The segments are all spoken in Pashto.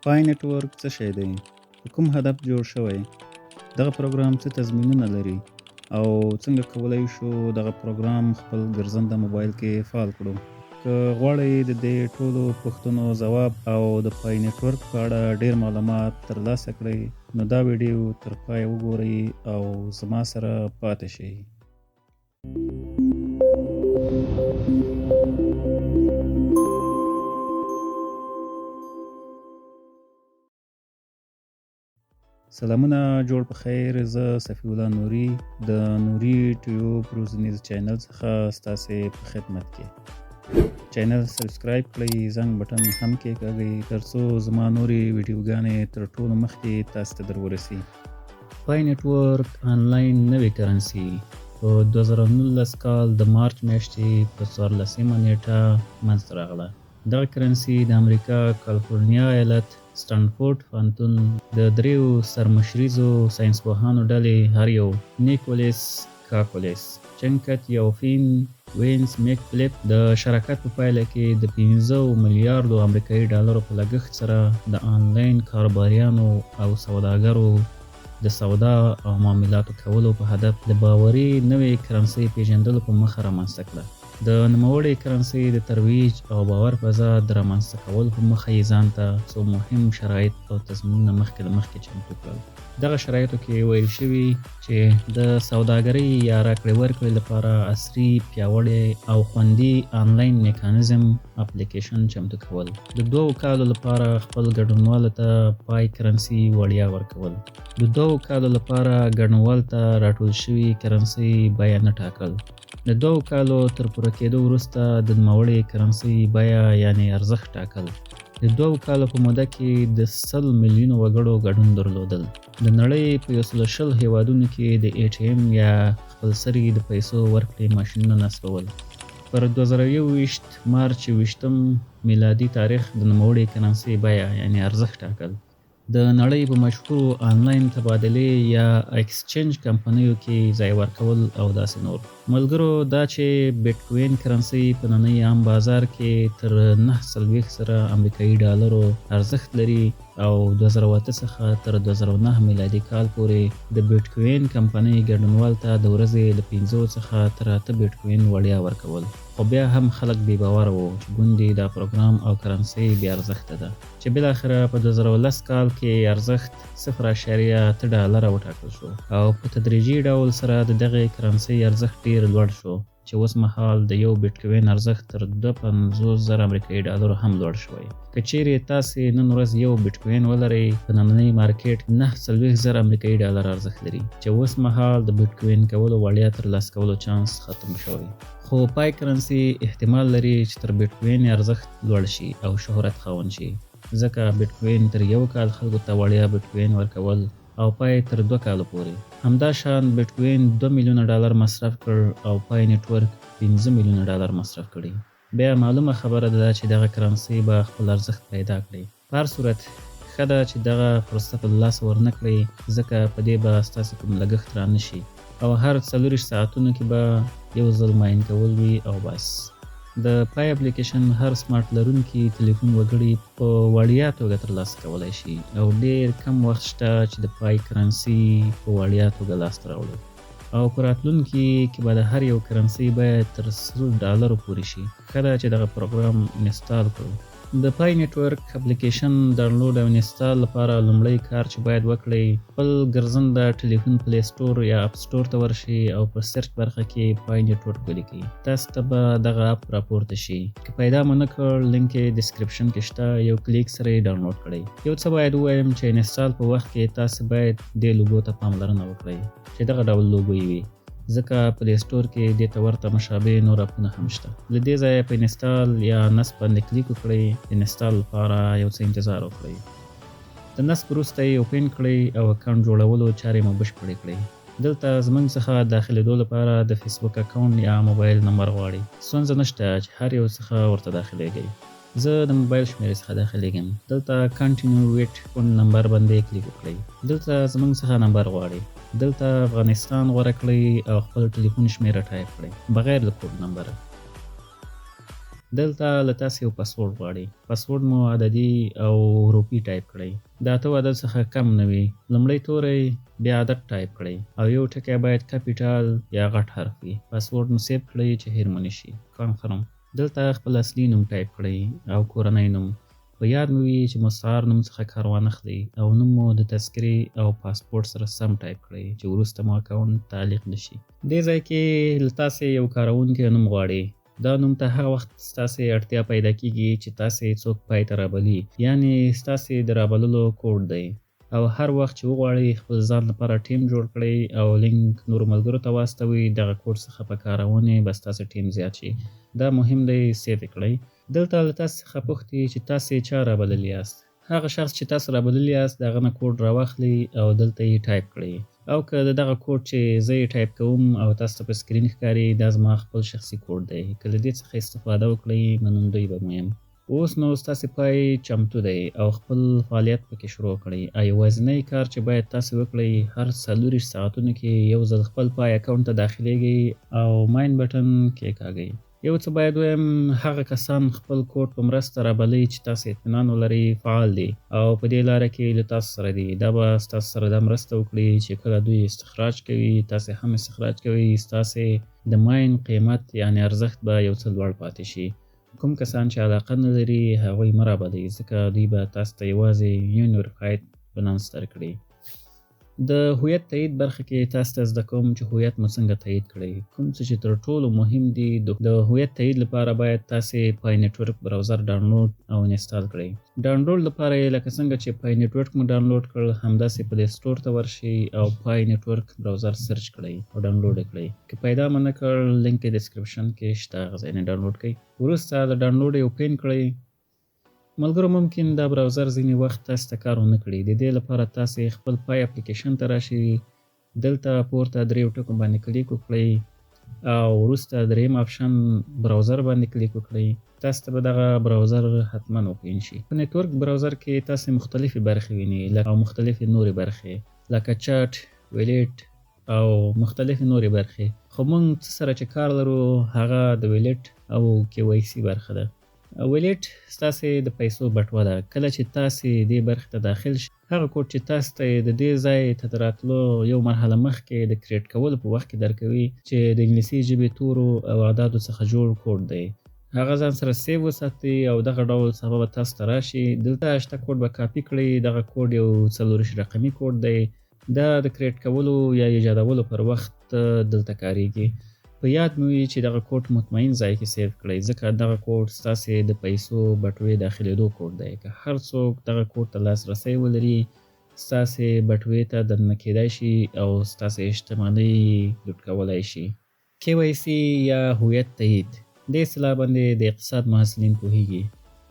پای نټورک څه شی دی؟ په کوم هدف جوړ شوی؟ دغه پروګرام څه تضمینونه لري؟ او څنګه کولای شو دغه پروګرام خپل ګرځنده موبایل کې فعال کړو؟ که غواړئ د دې ټولو پوښتنو ځواب او د پای نټورک په اړه ډیر معلومات ترلاسه کړئ، نو دا ویډیو تر پایه وګورئ او زما سره پاتې شئ. سلامونه، جوړ په خیر. زه صفی الله نوري د نوري ټیوب روزنیز چینل څخه ستاسې په خدمت کې. چینل subscribe کړئ، زنګ بټن هم کېکاږئ، ترڅو زما نورې ویډیوګانې تر ټولو مخکې تاسو ته در ورسي. پای نټورک آنلاین نوې کرنسي په 2019 کال د مارچ میاشتې په 14مه نیټه منځته راغله. دغه کرنسي د امریکا کالیفورنیا ایالت سټانفورډ پوهنتون د دریو سرمشریزو ساینسپوهانو ډلې، هر یو نیکولیس کاکولیس، چنکت یوفین، وینس میک فلیپ، د شراکت په پایله کې د 5 میلیاردو امریکایي ډالرو په لګښت سره د آنلاین کاروباریانو او سوداګرو د سودا او معاملاتو کولو په هدف د باوري نوې کرنسۍ پیژندلو په موخه رامنځته کړه. د نوموړې کرنسۍ د ترویج او باور فضا د رامنځته کولو په موخه یې ځان ته څو مهم شرایط او تضمینونه مخکې له مخکې چمتو کړل. دغه شرایطو کې ویل شوي چې د سوداګرۍ یا راکړې ورکړې لپاره عصري، پیاوړی او خوندي آنلاین میکانیزم اپلیکیشن چمتو کول، د 2 کالو لپاره خپل ګډونوالو ته پای کرنسي وړیا ورکول، د 2 کالو لپاره ګډونوالو ته راټول شوي کرنسي بیه نه ټاکل، د 2 کالو تر پوره کېدو وروسته د نوموړې کرنسۍ بیه یعنې ارزښت ټاکل، د 2 کالو په موده کې د 100 میلیونو وګړو ګډون درلودل، د نړۍ په 120 هېوادونو کې د ATM یا خپلسري د پیسو ورکړې ماشینونه نصبول. پر 2021 مارچ 21 میلادي تاریخ د نوموړې کرنسۍ بیه یعنې ارزښت ټاکل، د نړۍ په مشهورو آنلاین تبادلې یا exchange کمپنیو کې ځای ورکول او داسې نور. ملګرو، دا چې بیټکوین کرنسي په ننۍ عام بازار کې تر 49,000 امریکایي ډالرو ارزښت لري او 2008 څخه تر 2009 میلادي کال پورې د بیټکوین کمپنۍ ګډونوال ته د ورځې له پنځو څخه تر اته بیټکوین وړیا ورکول، خو بیا هم خلک بې باوره وو چې ګوندې دا پروګرام او کرنسي بې ارزښته ده، چې بالاخره په 2010 کال کې ارزښت 0.8 ډالره وټاکل شو او په تدریجي ډول سره د دغې کرنسۍ ارزښت ډیر لوړ شو، چې اوس مهال د یو بیټکوین ارزښت تر 52,000 امریکایي ډالرو هم لوړ شوی. که چیرې تاسې نن ورځ یو بیټکوین ولرئ، په نننۍ مارکیټ 49,000 امریکایي ډالر ارزښت لري، چې اوس مهال د بیټکوین کولو وړیا ترلاسه کولو چانس ختم شوی، خو پای کرنسي احتمال لري چې تر بیټکوین ارزښت لوړ شي او شهرت خاوند شي، ځکه بیټکوین تر یو کال خلکو ته وړیا بیټکوین ورکول او پای تر 2 کالو پورې. همدا شان بیټکوین 2 میلیونه ډالر مصرف کړ او پای نټورک 5 میلیونه ډالر مصرف کړي، بیا معلومه خبره ده چې دغه کرنسي به خپل ارزښت پیدا کړي. په هر صورت، ښه ده چې دغه فرصت له لاسه ورنه کړئ، ځکه په دې به ستاسې کوم لګښت را نشي او هر 24 ساعتونو کې به یو ځل mine کول وي او بس. د پای اپلیکیشن هر سمارټ لرونکي تلیفون وګړي په وړیا توګه ترلاسه کولای شي او ډیر کم وخت شته چې د پای کرنسي په وړیا توګه لاسته راوړو او په راتلونکي کې به د هر یو کرنسي بیه تر 100 ډالرو پورې شي. ښه ده چې دغه پروګرام install کړو. د پای نټورک اپلیکیشن ډاونلوډ او install لپاره لومړی کار چې باید وکړئ، خپل ګرځنده ټلیفون Play Store یا App Store ته ورشئ او په search برخه کې پای نټورک ولیکئ. تاسو ته به دغه اپ راپورته شي. که پیدا مو نه کړ، لینک یې description کې شته، یو کلیک سره یې ډاونلوډ کړئ. یو څه باید ووایم چې install په وخت کې تاسو باید دې لوګو ته پاملرنه وکړئ چې دغه ډول لوګو یې وي، ځکه Play Store کې دې ته ورته مشابه نور اپونه هم شته. له دې ځایه په install یا نصب باندې کلیک وکړئ. د install لپاره یو څه انتظار وکړئ. د نصب وروسته یې open کړئ او اکاونټ جوړولو چارې مو بشپړې کړئ. دلته زموږ څخه داخلېدو لپاره د فیسبوک اکاونټ یا موبایل نمبر غواړي. ستونزه نشته چې هر یو څخه ورته داخلېږئ. زه د موبایل شمیرې څخه داخلېږم. دلته continue with phone number باندې کلیک وکړئ. دلته زموږ څخه نمبر غواړي. دلته افغانستان غوره کړئ او خپل ټلیفون شمیره ټایپ کړئ بغیر له کوډ نمبره. دلته له تاسې یو پاسورډ غواړي. پاسورډ مو عددي او حروفي ټایپ کړئ. د 8 عدد څخه کم نه وي. لومړی توری بیا عدد ټایپ کړئ او یو ټکی باید capital یا غټ حرف وي. پاسورډ مو save کړئ چې هیر مو نشي. Confirm. دلته خپل اصلي نوم ټایپ کړئ او کورنی نوم. په یاد مو وي چې مستعار نوم څخه کار وانخلئ او نوم مو د تذکرې او پاسپورټ سره سم ټایپ کړئ چې وروسته مو اکاونټ تعلیق نشي. دې ځای کې له تاسې یو کاروونکی نوم غواړي. دا نوم ته هغه وخت ستاسې اړتیا پیدا کیږي چې تاسې څوک پای ته رابلي، یعنې ستاسې د رابللو کوډ دی. او هر وخت چې وغواړئ خپل ځان لپاره ټیم جوړ کړئ او لینک نورو ملګرو ته واستوئ، دغه کوډ څخه په کارونې به ستاسې ټیم زیات شي. دا مهم دی، save یې کړئ. دلته له تاسې څخه پوښتي چې تاسې چا رابللي یاست. هغه شخص چې تاسو رابللي یاست د هغه نه کوډ راواخلئ او دلته یې ټایپ کړئ. او که د دغه کوډ چې زه یې ټایپ کوم او تاسو ته په سکرین ښکاري، دا زما خپل شخصي کوډ دی. که له دې څخه استفاده وکړئ منندوی به مو یم. اوس نو ستاسې پای چمتو دی او خپل فعالیت پکې شروع کړئ. او یوازینی کار چې باید تاسې وکړئ، هر 24 ساعتونو کې یو ځل خپل پای اکاونټ ته داخلېږئ او mine button کېکاږئ. یو څه باید ووایم، هغه کسان خپل کوډ په مرسته رابلئ چې تاسې اطمینان ولرئ فعال دي او په دې لاره کې له تاسو سره دي. دا به ستاسو سره دا مرسته وکړي چې کله دوی استخراج کوي تاسې هم استخراج کوئ، ستاسې د mine قیمت یعنې ارزښت به یو څه لوړ پاتې شي. کوم کسان چې علاقه نه لري هغوی مه رابلئ، ځکه دوی به تاسو ته یوازې unverified balance درکړي. د هویت تایید برخه کې تاسو ته زده کوم چې هویت مو څنګه تایید کړئ. کوم څه چې تر ټولو مهم دي، د هویت تایید لپاره باید تاسې پای نټورک browser ډاونلوډ او install کړئ. ډاونلوډ لپاره یې لکه څنګه چې پای نټورک مو ډاونلوډ کړ، همداسې پلی سټور ته ورشئ او پای نټورک browser search کړئ او ډاونلوډ یې کړئ. که پیدا مو نه کړ، لینک یې description کې شته، هغه ځای نه ډاونلوډ کړئ. وروسته له ډاونلوډ یې open کړئ. ملګرو ممکن دا browser ځینې وخت تاسو ته کار ونه کړي. د دې لپاره تاسې خپل پای اپلیکیشن ته راشئ، دلته پورته دریو ټکو باندې کلیک وکړئ او وروسته دریم option browser باندې کلیک وکړئ. تاسو ته به دغه browser حتما open شي. په نتورک browser کې تاسې مختلفې برخې وینئ او مختلفې نورې برخې لکه chat، wallet او مختلفې نورې برخې، خو موږ څه سره چې کار لرو هغه د wallet او KYC برخه ده. Wallet ستاسې د پیسو بټوه ده. کله چې تاسې دې برخې ته داخل شئ، هغه کوډ چې تاسو ته یې د دې ځای ته د راتلو یو مرحله مخکې د create کولو په وخت کې درکوي، چې د انګلیسي ژبې تورو او اعدادو څخه جوړ کوډ دی، هغه ځان سره save وساتئ او دغه ډول صفحه به تاسو ته راشي. دلته شته کوډ به کاپي کړئ. دغه کوډ یو 24 رقمي کوډ دی. دا د create کولو یا ایجادولو پر وخت دلته کاریږي. په یاد مو وي چې دغه کوډ مطمئن ځای کې save کړئ، ځکه دغه کوډ ستاسې د پیسو بټوې داخلېدو کوډ دی. که هر څوک دغه کوډ ته لاسرسی ولري، ستاسې بټوې ته دننه کېدای شي او ستاسې شتمنۍ لوټ کولای شي. KYC یا هویت تایید، دې اصطلاح باندې د اقتصاد محصلین پوهیږي.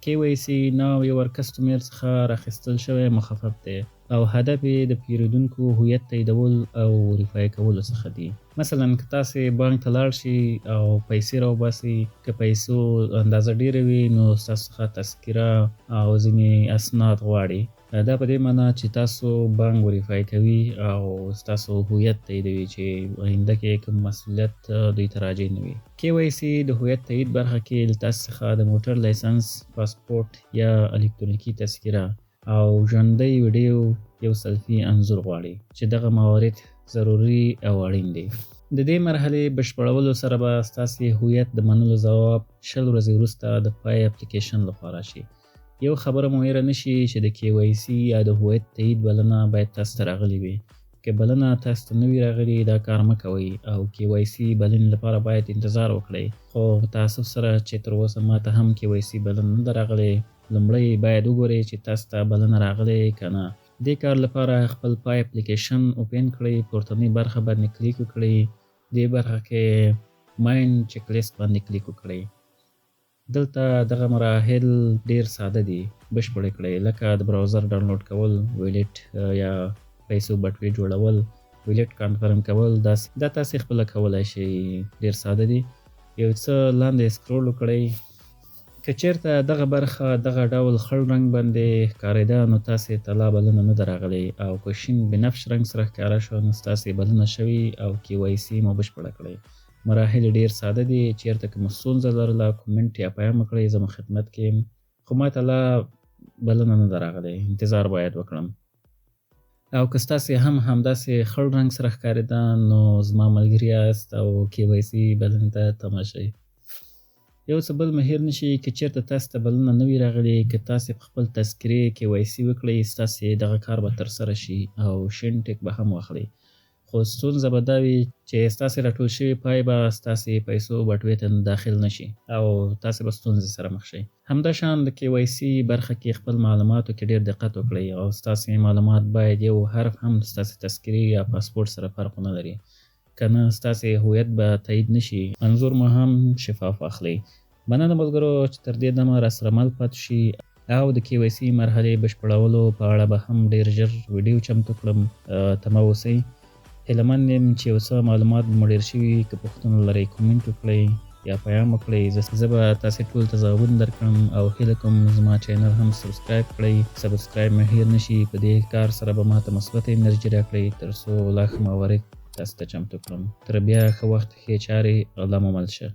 KYC know your customer څخه راخیستل شوی مخفف دی او هدف یې د پیرودونکو هویت تاییدول او verify کولو څخه دي. مثلا که تاسې بانک ته لاړ شئ او پیسې راوباسئ، که پیسو اندازه ډیره وي نو ستاسو څخه تذکره او ځینې اسناد غواړي. دا په دې معنا چې تاسو بانک verify کوي او ستاسو هویت تاییدوي چې آینده کې کوم مسؤلیت دوی ته راجع نه وي. KYC د هویت تایید برخه کې له تاسو څخه د موټر license، پاسپورټ یا الکترونیکي تذکره او ژوندۍ ویډیو یو سلفي انځور غواړي چې دغه موارد ضروري او اړین دي. د دې مرحلې بشپړولو سره به ستاسې هویت د منلو ځواب 20 ورځې وروسته د پای اپلیکیشن لخوا راشي. یو خبره مو هېره نه شي چې د KYC یا د هویت تایید بلنه باید تاسو ته راغلې وي. که بلنه تاسو ته نه وي راغلې، دا کار مه کوئ او KYC بلنې لپاره باید انتظار وکړئ. خو په تاسف سره چې تر اوسه ما ته هم KYC بلنه نه ده راغلې. لومړی باید وګورئ چې تاسو ته بلنه راغلې که نه. دې کار لپاره خپل پای اپلیکیشن open کړئ، پورتنۍ برخه باندې کلیک وکړئ، دې برخه کې mine checklist باندې کلیک وکړئ. دلته دغه مراحل ډیر ساده دي، بشپړ کړئ، لکه د browser ډاونلوډ کول، wallet یا پیسو بټوې جوړول، wallet confirm کول، دا تاسې خپله کولی شئ، ډیر ساده دي. یو څه لاندې scroll وکړئ. که چیرته دغه برخه دغه ډول خړ رنګ باندې ښکارېده نو تاسې ته لا بلنه نه ده راغلې، او که شین بنفش رنګ سره ښکاره شو نو ستاسې بلنه شوې او KYC مو بشپړه کړئ. مراحل ډیر ساده دي. چیرته کومه ستونزه لرله کومنټ یا پیام وکړئ، زه مو خدمت کې یم. خو ماته لا بلنه نه ده راغلې، انتظار باید وکړم. او که ستاسې هم همداسې خړ رنګ سره ښکارېده نو زما ملګري یاست او کی وای سي بلنې ته تمه شئ. یو څه بل مو هېر نه شي، که چېرته تاسې ته بلنه نه وي راغلې، که تاسې په خپل تذکرې کی وای سي وکړئ، ستاسې دغه کار به ترسره شي او شین ټیک به هم واخلئ. خو ستونزه به دا وي چې ستاسې راټول شوي پای به ستاسې پیسو بټوې ته داخل نه شي او تاسې به ستونزې سره مخ شئ. همداشان د کی وای سي برخه کې خپل معلوماتو کې ډېر دقت وکړئ او ستاسې معلومات باید یو حرف هم ستاسې تذکرې یا پاسپورټ سره فرق ونه لري، که نه ستاسې هویت به تایید نه شي. انځور مو هم شفاف واخلئ. مننه ملګرو چې تر دې دمه راسره مل پاتې شي او د کی وای سي مرحلې بشپړولو په اړه به هم ډېر ژر ویډیو چمتو کړم، تمه اوسئ. هیله مند یم چې یو څه معلومات به مو ډېر شوي. که پوښتنه لرئ کومنټ وکړئ یا پیام وکړئ، زه به تاسې ټول ته ځوابونه درکړم. او هیله کوم زما چینل هم سبسکرایب کړئ، سبسکرایب مې هېر نه شي. په دې کار سره به ماته مثبته انرژي راکړئ تر څو لا ښه موارد تاسې ته چمتو کړم. تر بیا ښه وخت، ښې چارې، الله مو مل شه.